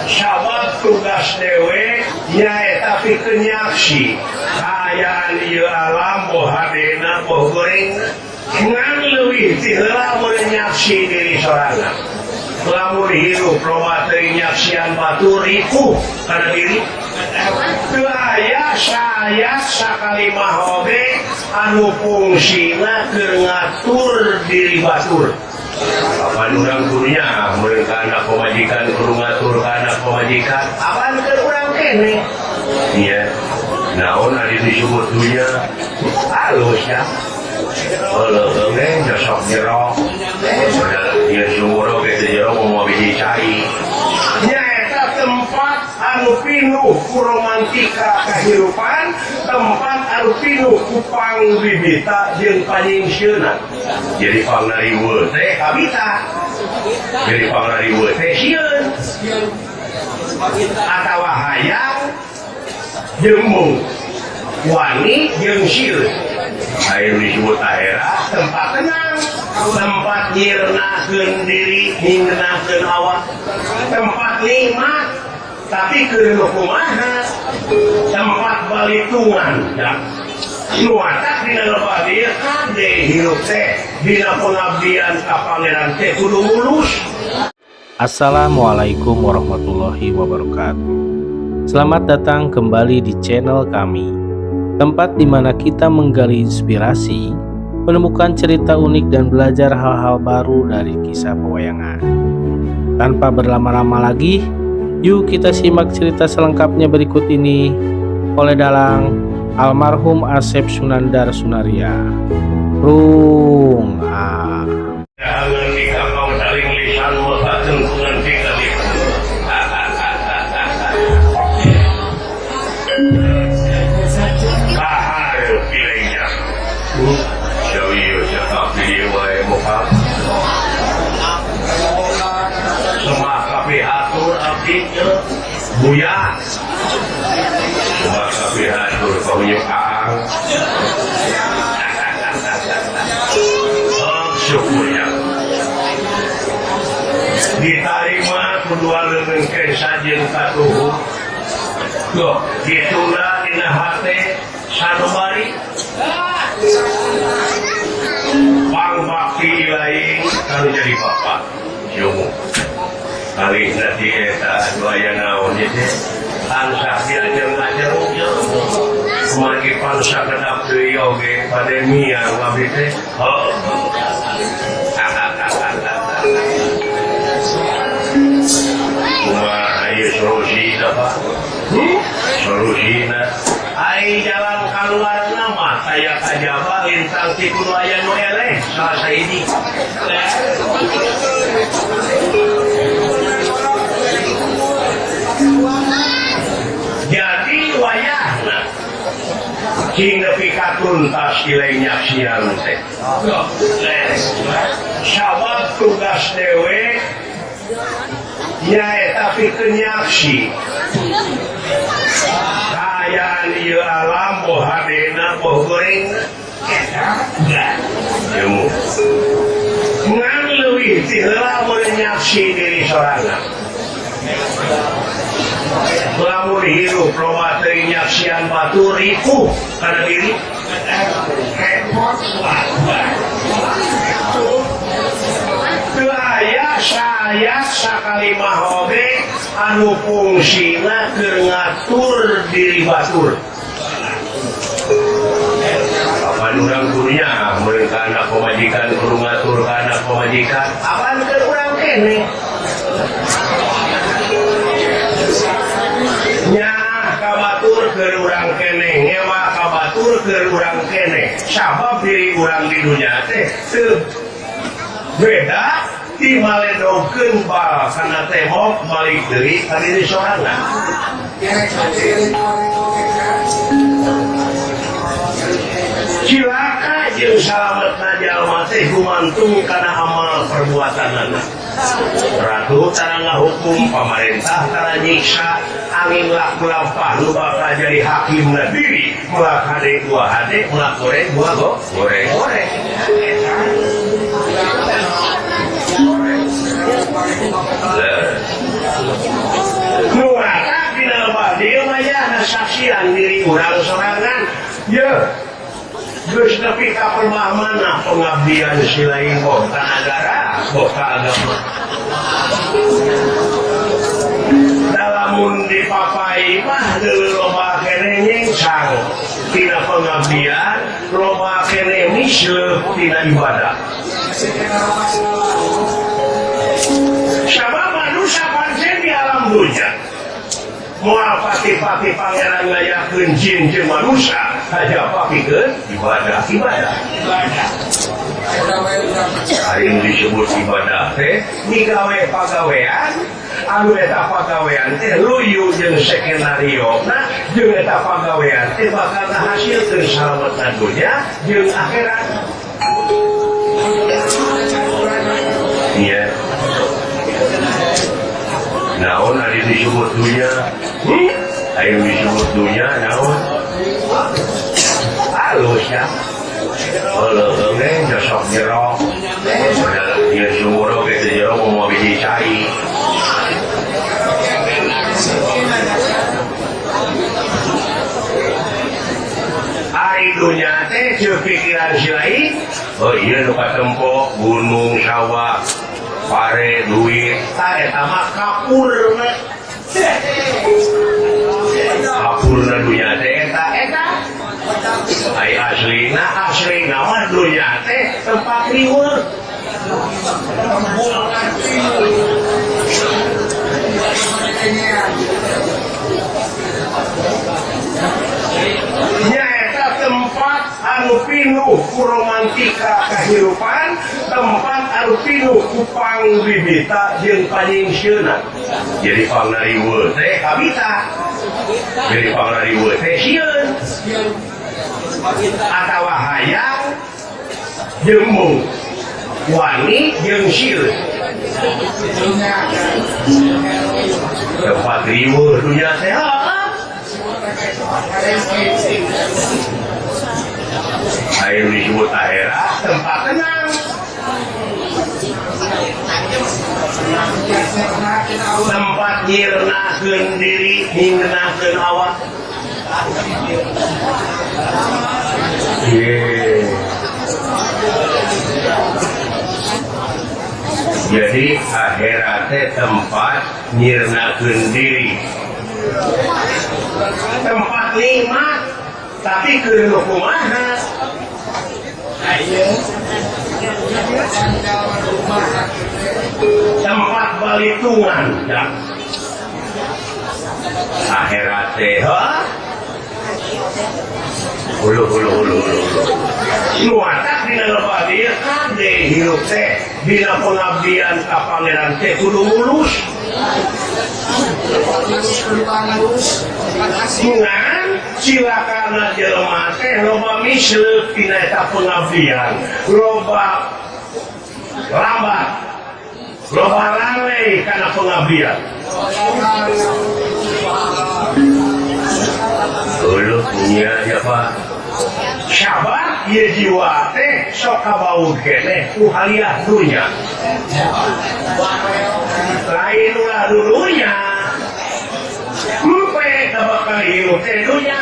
Sabab tugas dewe nyaeta pikeun nyaksi kaayaan ieu alam boh hadena boh gorengna ngan leuwih ti heula mun nyaksi diri sorangan. Lamun hirup loba teuing nyaksian batur ripuh kana diri. Teu aya saayat sakalimah oge anu fungsina keur ngatur diri batur. Apan urang dunya meureun ka anak pamajikan kudu ngatur ka anak pamajikan. Apan keur urang keneh. Iya. Naon ari disebut dunya? Halus ya. Heueuh ge nyosok jero. Ieu sumur oge teu jero moal biji cai. Nyaeta tempat anu pinuh ku romantika kahirupan, tempat anu pinuh ku pangbibita jeung panyingseuna. Jadi pangnariweuh teh kabita. Jadi pangnariweuh teh sieun. Atawa hayang jeung mung wani jeung sieun. Ayo disebut akhirat tempat tenang, tempat nyirnakeun diri, nyirnakeun awak, tempat nikmat, tapi keur kumaha? Tempat balitungan. Ya. Nu matak dina lebah dieu kade hirup teh dina pengabdian ka pangeran teh kudu mulus. Assalamualaikum warahmatullahi wabarakatuh. Selamat datang kembali di channel kami, tempat di mana kita menggali inspirasi, menemukan cerita unik dan belajar hal-hal baru dari kisah pewayangan. Tanpa berlama-lama lagi, yuk kita simak cerita selengkapnya berikut ini oleh dalang almarhum Asep Sunandar Sunaria. Rung ah. Jangan nikah saling lisan mekaten penganti kali. Kahar pilihnya. Sawieu cakap ieu wae muka. Semah kapihatur abdi teu buya. Semah kapihatur kahunyuk aang. Oh, syukurnya. Ditarima kedua leungeun kesa jeung katuhu. Tuh, ditunda dina hate sanubari. Pangbakti lain kalau jadi bapak. Syukur. Kali nanti eta anu aya naon ieu teh. Tansah diajeng-ajeng kumargi pansa kedap deui oge bade miang abdi teh. Heuh. Kumaha ieu solusina Pak? Solusina ai jalan kaluarna mah aya kajaba lintang ti kudu aya nu eleh salah sahiji. Jadi wayahna cing nepi ka tuntas ilai nyaksian teh. Sabab tugas dewe nyaeta pikeun nyaksi kaayaan ieu alam boh hadena boh gorengna. Ilmu ngan leuwih ti heula mun nyaksi diri sorangan. Lamun hirup loba teuing nyaksian batur ripuh kana diri. Teu aya saayat sakalimah oge anu fungsina keur ngatur diri batur. Apan urang dunya meureun ka anak pamajikan kudu ngatur ka anak pamajikan. Apan keur urang keneh. Nyaah ka batur keur urang keneh, ngewa ka batur keur urang keneh. Sabab diri urang di dunya teh teu beda ti maledogkeun bal kana tembok balik deui ka diri sorangan. Cilaka jeung salametna jalma teh gumantung kana amal perbuatanana. Ratu tara ngahukum, pamarentah tara nyiksa, angin laku lampah nu bakal jadi hakimna diri, moal hade dua hade, moal goreng dua goreng. Goreng. Kasihan diri urang sorangan ye geus nepi ka mana pengabdian silain boh ka nagara boh ka agama lamun dipapai mah deuleu loba keneh nyengsang tina pengabdian loba keneh misleuh tina ibadah sabab manusia pancen di alam dunya moal pati-pati pangeran ngayakeun jin jeung manusia haja papikeun ibadah ibadah aing disebut ibadah teh migawe pagawean anu eta pagawean teh luyu jeung skenario nah jeung eta pagawean teh bakal ngahasilkeun salametna dunya jeung akhirat iya naon ari disebut dunya aing disebut dunya naon halus ya leuheung ge nyosok jero ieu sumur oge teu jero moal biji cai ari dunya teh ceuk pikiran si lain oh ieu nu katempo gunung sawah pare duit tah eta mah kapurna kapurna dunya teh eta eta ai aslina aslina mah dunya teh tempat riweuh nyaeta tempat anu pinuh ku romantika kahirupan tempat anu pinuh ku pangbibita jeung panyingseuna jadi pangnariweuh teh kabita jadi pangnariweuh teh sieun atawa hayang jeung mung wani jeung sieun tempat riweuh dunya teh air disebut akhirat tempat tenang tempat nyirnakeun diri nyirnakeun awak jadi akhirat teh tempat nyirnakeun diri tempat nikmat tapi keur kumaha tempat balitungan ya. Akhirat teh hulu hulu hulu hulu nu atak dina loba dieu kade hirup teh dina pengabdian ka pangeran teh kudu mulus ngan cilakana jelema teh loba misleuk tina eta pengabdian loba lambat loba lalai kana pengabdian hulu nya ya Pak sabar ieu jiwa teh sok kabaud keneh ku haliah dunya lain ulah dulunya empe bakal hirup teh dunya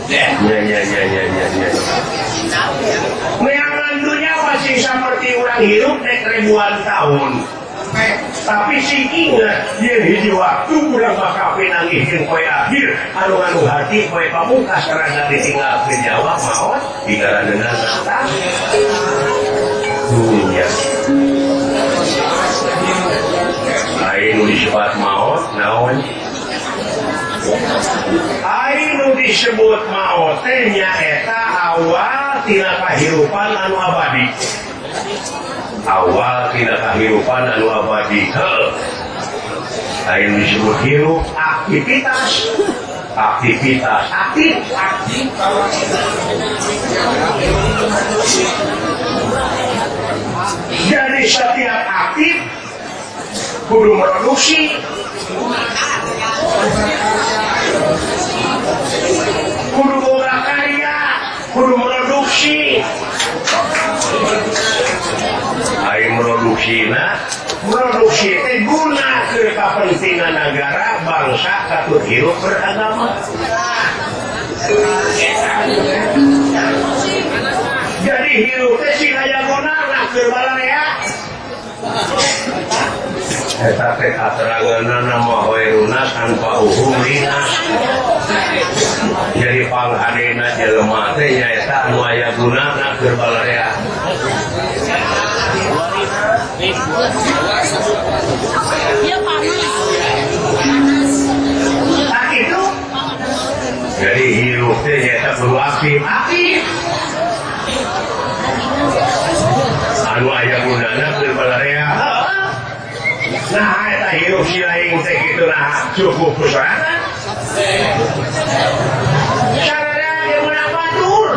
ya ya ya ya ya ya neangan dunya masih seperti urang hirup rek ribuan tahun tapi sing inget yen hiji waktu urang bakal pinanggih jeung poe akhir anu nganu hati poe pamungkas karena ditinggalkeun Jawa maot dingaraneuna dunya lain nu disebut maot naon ai nu disebut maot teh nyaeta awal tina kahirupan anu abadi awal tina kahirupan anu abadi heuh ai nu disebut hirup aktivitas aktivitas aktif aktif jadi setiap aktif kudu produksi kudu boga karya kudu produksi ai produksina produksi teh guna keur kapentingan negara bangsa katut hirup beragama. Jadi hirup teh sing aya gunana keur balarea. Eta teh kateranganna mah hoerunas anfa'uhum linas. Jadi panghadena jelema teh nyaeta anu aya gunana keur balarea. Tak itu. Jadi hirup teh nyaeta kudu aktif. Aktif. Anu aya gunana keur balarea. Nah, eta hirup si lain teh kitu nah cukup ku sorangan. Sararea ge meunang batur.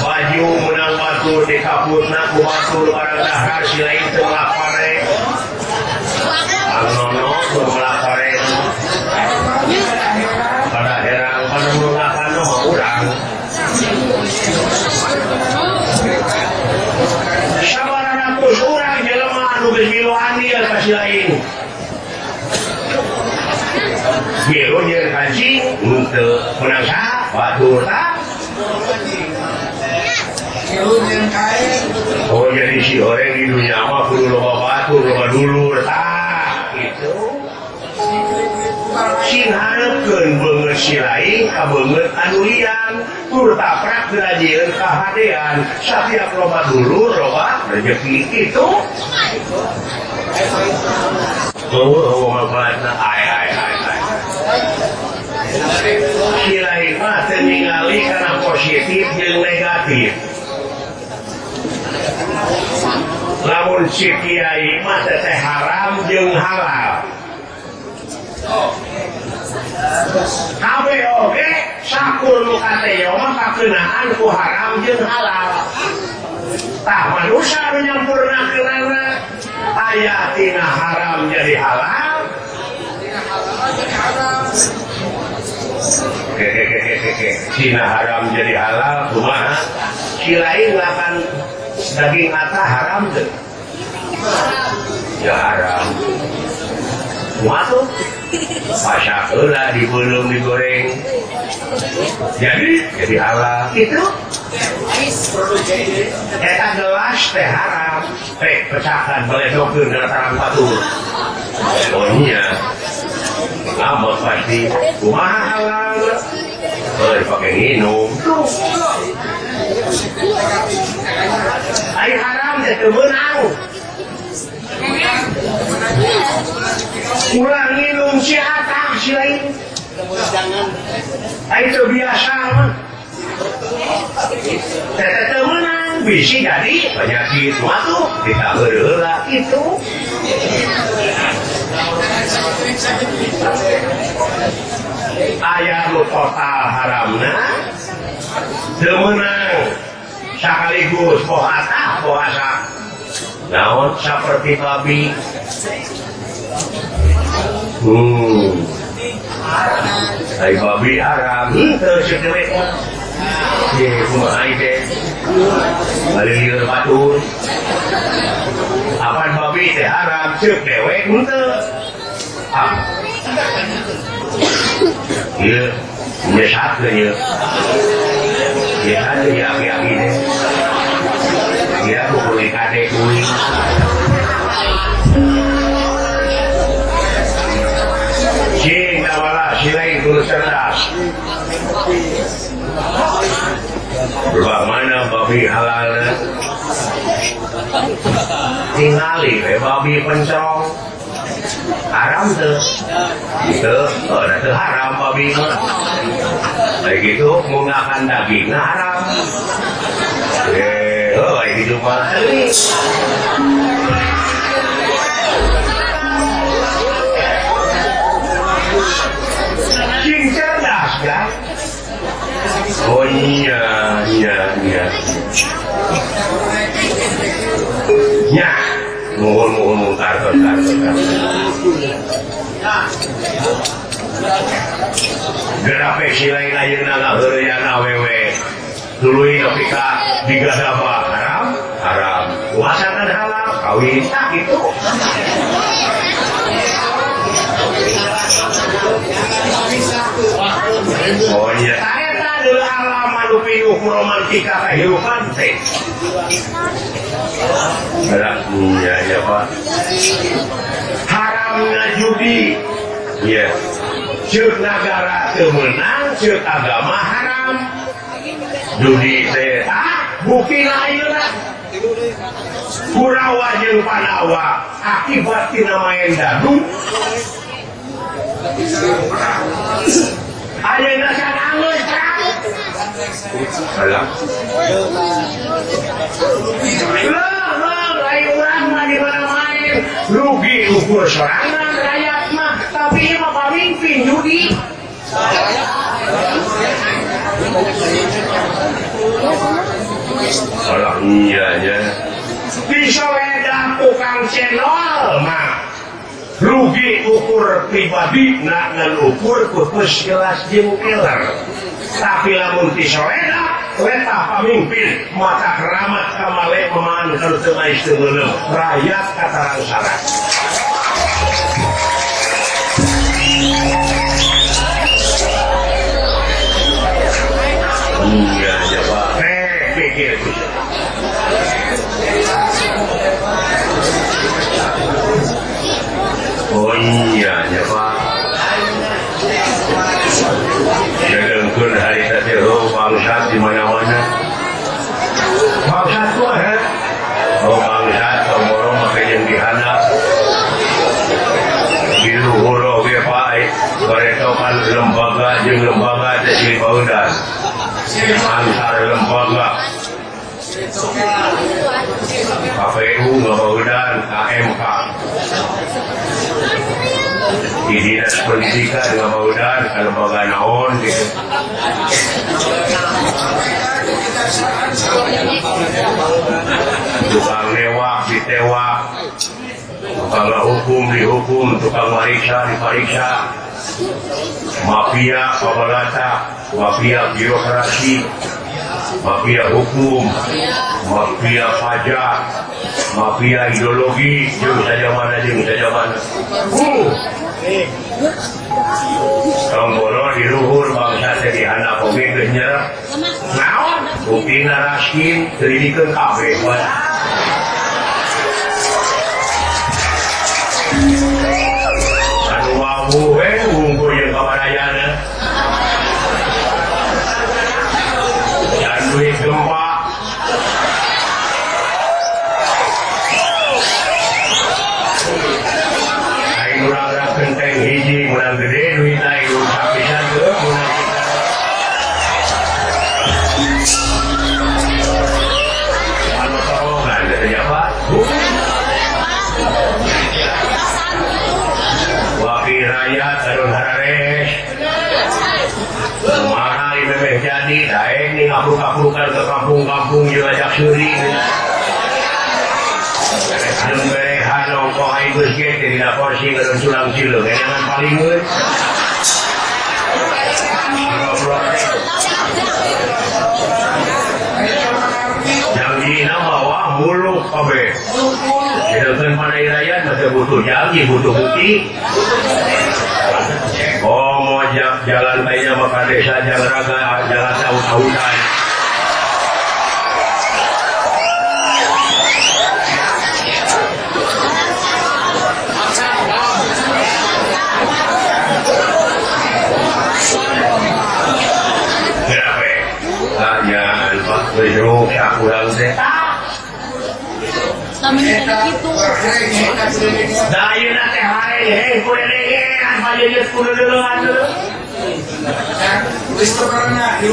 Baju meunang batur dikaputna ku batur barang dahar si lain teu melak pare. Angnono teu melak pare. Pada herang pada meungakan mah urang. Sabaratus urang jelema anu geus milu andil ka si lain. Milu jeung kancing henteu meunang saha batur tah. Oh jadi si orang di dunia mah kudu loba batur loba dulur tah gitu. Sing hareupeun beungeut si lain ka beungeut anu lian tur taprak gerajieun kahadean satiap loba dulur loba rezeki kitu. Oh manfaatna ai ai ai ai. Si lain mah teu ningali kana positif jeung negatif. Lamun si kiai mah teh haram jeung halal. Kabeh oge sakur nu kateo mah kakeunaan ku haram jeung halal. Tah manusia nu nyampurnakeunana aya tina haram jadi halal. Hehehehe. Tina haram jadi halal kumaha? Si lain makan daging ata haram teu? Ya haram. Kumaha tuh? Masak heula dibeuleum digoreng. Jadi halal. Itu. Eta gelas teh haram. Pecahkan beledokeun kana tarang batur. Oh nya. Lama pasti kumaha halal. Heuh dipake nginum. Ai haram teh teu meunang. Ulah nginum si atang si lain. Ai teu biasa mah. Teh teu meunang bisi jadi penyakit mah tuh ditaheur heula kitu. Aya nu total haramna teu meunang sakaligus poh atah poh asak. Naon saperti babi. Ai babi haram henteu ceuk deui. Ye kumaha ieu teh? Balieur batur. Apan babi teh haram ceuk dewek henteu. Ah. Ieu nyesatkeun ieu. Ieu hade aki-aki teh. Ieu kukulik kade kuing. Cing awala si lain kudu cerdas. Belah mana babi halal? Tingali we babi pencrong. Haram teu? Teu, oh da teu haram babi mah. Baik gitu menggunakan dagingna haram. Oh baik gitu mah. Sing cerdas kan? Oh iya iya iya. Nya, nuhun nuhun tar tar tar. Geura pesi lain ayeuna ngaheureyan awewe. Tuluy nepi ka digadaba haram, haram. Puasa halal, kawin tak gitu. Oh iya, eta adalah alam anu pinuh romantika kehidupan teh. Iya ya Pak. Haramna judi. Iya. Ceuk nagara teu meunang, ceuk agama haram. Judi teh bukti ayeuna. Kurawa jeung Pandawa akibat tina main dadu. Ayeuna sanangeus terang. Alah. Leuh, lain urang mah di mana main. Rugi ukur sorangan rakyat mah, tapi ieu mah pamimpin judi. Alah iya nya. Disoledah tukang cendol mah. Rugi ukur pribadi nak ngan ukur pupus gelas jeung keler. Tapi lamun disoledah letah pamimpin mata keramat kamale memaan kalau teu ais teu meuleum rakyat katarangsara. Iya ya Pak. Pikir bisa. Oh iya ya Pak. Sedangkan hari tadi bangsat di mana-mana. Bangsat tuh ya. Oh bangsat tomoro make jeung dihana. Di luhur oge Pak, baretokan lembaga jeung lembaga teh silih baeudan. Antar lembaga KPU ngabaudan KMK di Dinas Pendidikan ngabaudan ka lembaga naon gitu. Tukang newak ditewak, tukang hukum dihukum, tukang mariksa dipariksa, mafia pabalata, mafia birokrasi, mafia hukum, mafia pajak, mafia ideologi, jeung saja mana jeung saja mana. Tong bono di luhur bangsa teh dihandap oge geus nyerep. Naon? Buktina raskin teu kabeh. Anu wawuh we wungkul jeung kabarayana. Dan duit gempa. Aing urang kenteng hiji menang gede duit aing rusak pisan teu menang kita. Anu torongan teh nya Pak. Wakil rakyat anu harares. Kumaha ieu meh jadi daek nih ngapruk-ngaprukan ke kampung-kampung jeung ajak seuri. Anu berehan ongkoh aing geus ge teh dina kursi ngeun sulang cileung edangan palingeun. Janjina mah muluk kabeh. Sedangkan pandai rakyat mah teu butuh janji, butuh bukti. Oh, mau jalan kayaknya maka desa jalan raga, jalan tahu-tahunan. Kenapa? Tanya, Pak, rusak urang teh. Da ayeuna teh hei kuredengean pajejet kudu deuleuan deuleu.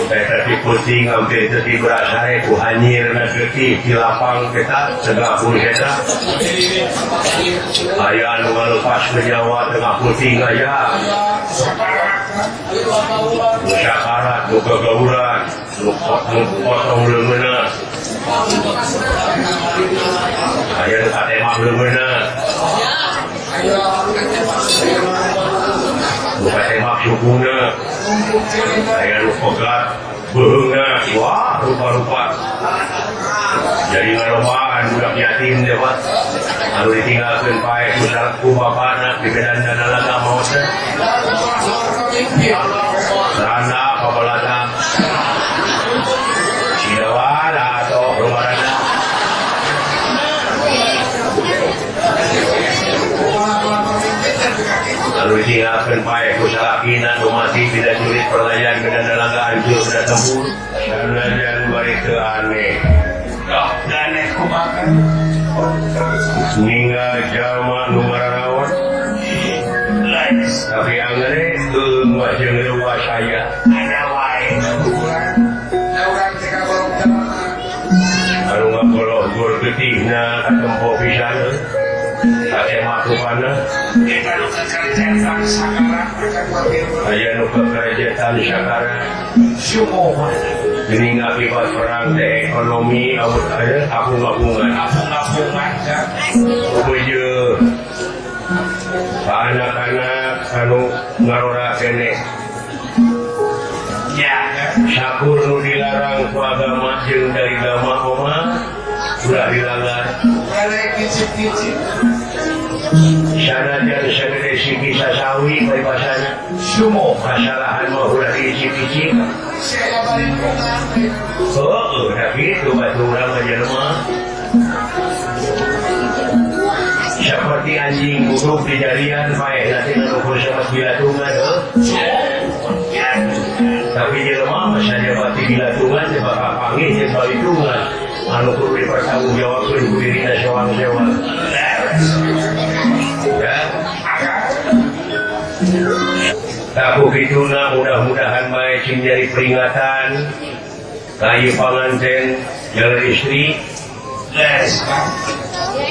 Eta ti kucing hampir teu diberasare ku hanyirna getih di lapang eta tengah eta. Aya anu ngalepas ke nyawa tengah puting aya. Nu sakarat, nu gagauran, nu potong leungeunna. Aya nu katemak leungeunna. Nu katemak Bopak sukuna aya nu pegat beuheungna wah rupa-rupa jadi ngarobaan budak yatim teh Pak anu ditinggalkeun pae ku ku bapana di medan dana laga maot teh randa pabalata Cinawala atau rumarana lalu ditinggalkeun pae ku salakina nu mati tidak jurit perlayan medan dalaga hancur beda tempur sanajan bari teu aneh aneh kumaha ninggal jalma nu mararaon tapi angere teu jeung reuas saya ada wae urang teh kabolong anu ngagoloh gur getihna katempo pisan katema rupana eta nu kakerjaan sakara aya nu kakerjaan sakara syukur geuning akibat perang teh ekonomi awut aya apung-apungan apung-apungan kumaha anak-anak anu ngarora keneh ya sakur nu dilarang ku agama jeung dari agama oma ulah dilanggar sanajan sagede siki sasawi paribasana sumo kasalahan mah ulah diicip-icip heueuh da kitu batu urang mah jelema seperti anjing buruk di jarian paeh nanti ngukur sama bilatungan heuh tapi jelema mah sajabati bilatungan teh bakal panggih jeung balitungan anu kudu dipertanggungjawabkeun ku dirina sewang-sewang ya tahu kituna mudah-mudahan bae cing jadi peringatan kayu panganten jalan istri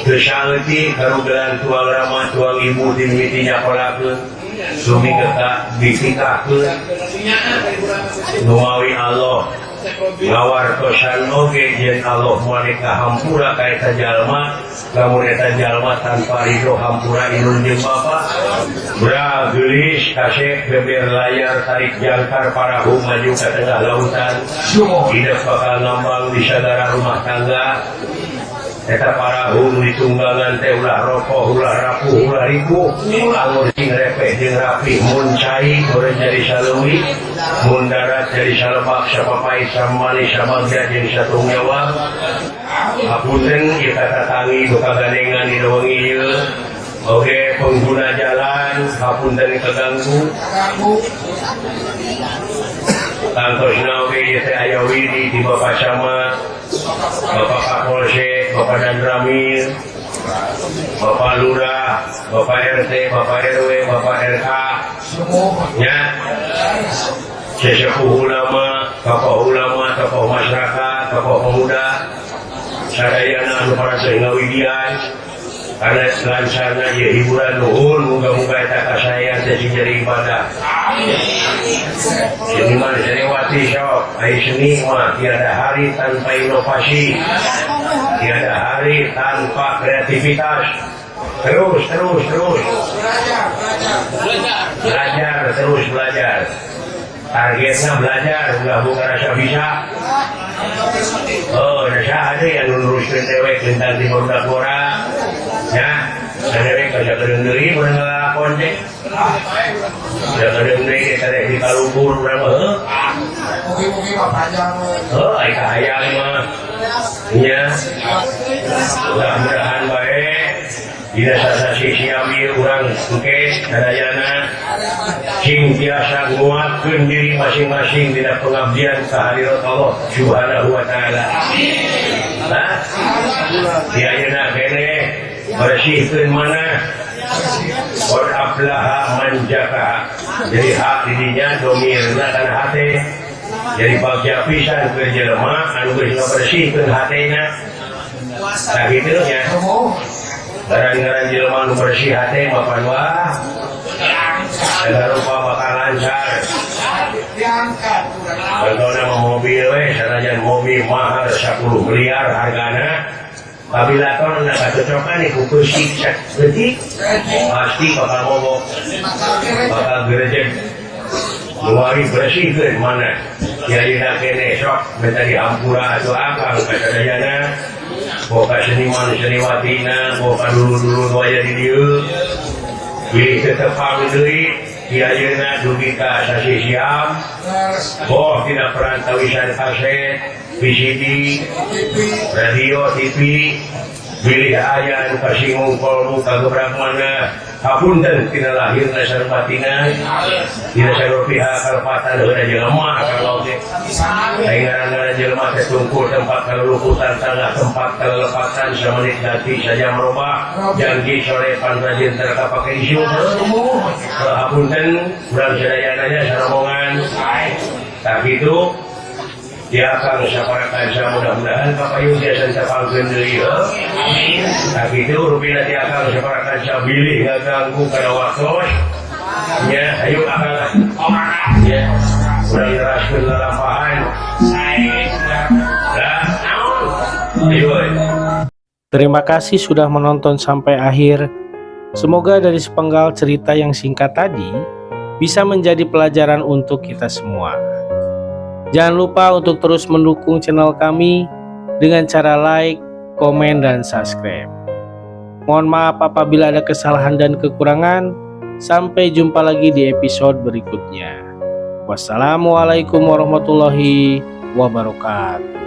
teu saeutik karugelan tuang rama tuang ibu dimimiti nyakolakeun sumi getak ditikahkeun numawi Allah ngawartosan oge yen Allah moal hampura ka eta jalma lamun eta jalma tanpa ridho hampura indung jeung bapa bra geulis kasep beber layar tarik jangkar parahu maju ka tengah lautan hidup bakal ngambang di sagara rumah tangga eta parahu nu ditunggangan teh ulah rokoh ulah rapuh ulah ripuh anggur sing repeh jeung rapih mun cai goreng jadi saleuwi mun darat jadi salebak sapapait samanis samagja jeung satung nyawa hapunten ieu katatangi nu kagandengan dina wengi ieu oge pengguna jalan hapunten kaganggu tangtosna oge ieu teh aya widi di Bapak Camat Bapak Kapolsek, Bapak Danramil, Bapak Lurah, Bapak RT, Bapak RW, Bapak RK, ya, sesepuh ulama, tokoh ulama, tokoh masyarakat, tokoh pemuda, sadayana anu parantos ngawidian, karena lansana ieu hiburan nuhun, muga-muga eta kasaean teh sing jadi ibadah. Seniman seniwati sok, ai seni mah tiada hari tanpa inovasi, tiada hari tanpa kreativitas. Terus, terus, terus. Belajar, terus belajar. Targetnya belajar, ulah bukan rasa bisa. Oh, rasa ada yang neruskeun dewek tentang di barudak gora. Ya, dewek asa kedeung deui mun ngalakon teh. Da kedeung deui eta teh di kalumpur urang mah heuh. Mugi-mugi mah panjang. Heuh, ai kahayang mah. Nya. Mudah-mudahan bae dina sasasi siam ieu urang engke sadayana sing tiasa nguatkeun diri masing-masing dina pengabdian ka hadirat Allah Subhanahu wa taala. Nah, di ayeuna keneh bersihkeun mana qad aflaha man zakaha. Jadi hak didinya domirna kana hate. Jadi bagja pisan keur jelema anu geus ngabersihkeun hatena. Tah kitu nya. Ngaran-ngaran jelema anu bersih hate mah pan wah. Segala rupa bakal lancar. Contohna mah mobil we sanajan mobil mahal 10 miliar hargana. Apabila ton nak kacocokan ni ku keusik saeutik pasti bakal mogok, bakal gerejeg. Luari bersihkeun mana Ayeuna keneh sok minta dihampura atuh akang ka sadayana boh ka seniman seniwatina boh ka dulur-dulur nu aya di dieu bilih teu tepang deui di ayeuna dugi ka sasih siam boh tina perantawisan kaset VCD radio TV bilih aya anu kasinggung kolbu kagebrak mana hapunten tina lahirna sareng batina tina sagala pihak kalepatan heula jelema kalau teh aing ngaran-ngaran jelema teh tungkul tempat kaluluputan tanah tempat kalelepatan samenit ganti sajam robah janji sore pan rajin teu kapake isuk hapunten urang sadayana nya sarombongan tah kitu ya Kang sapara kanca mudah-mudahan kapayun biasa tepangkeun deui heuh. Amin. Tah kitu rupina ti Akang sapara kanca bilih ngaganggu kana waktos. Nya ayo Akang. Nya urang neraskeun lalampahan. Sae. Lah naon? Ayo. Terima kasih sudah menonton sampai akhir. Semoga dari sepenggal cerita yang singkat tadi bisa menjadi pelajaran untuk kita semua. Jangan lupa untuk terus mendukung channel kami dengan cara like, komen, dan subscribe. Mohon maaf apabila ada kesalahan dan kekurangan. Sampai jumpa lagi di episode berikutnya. Wassalamualaikum warahmatullahi wabarakatuh.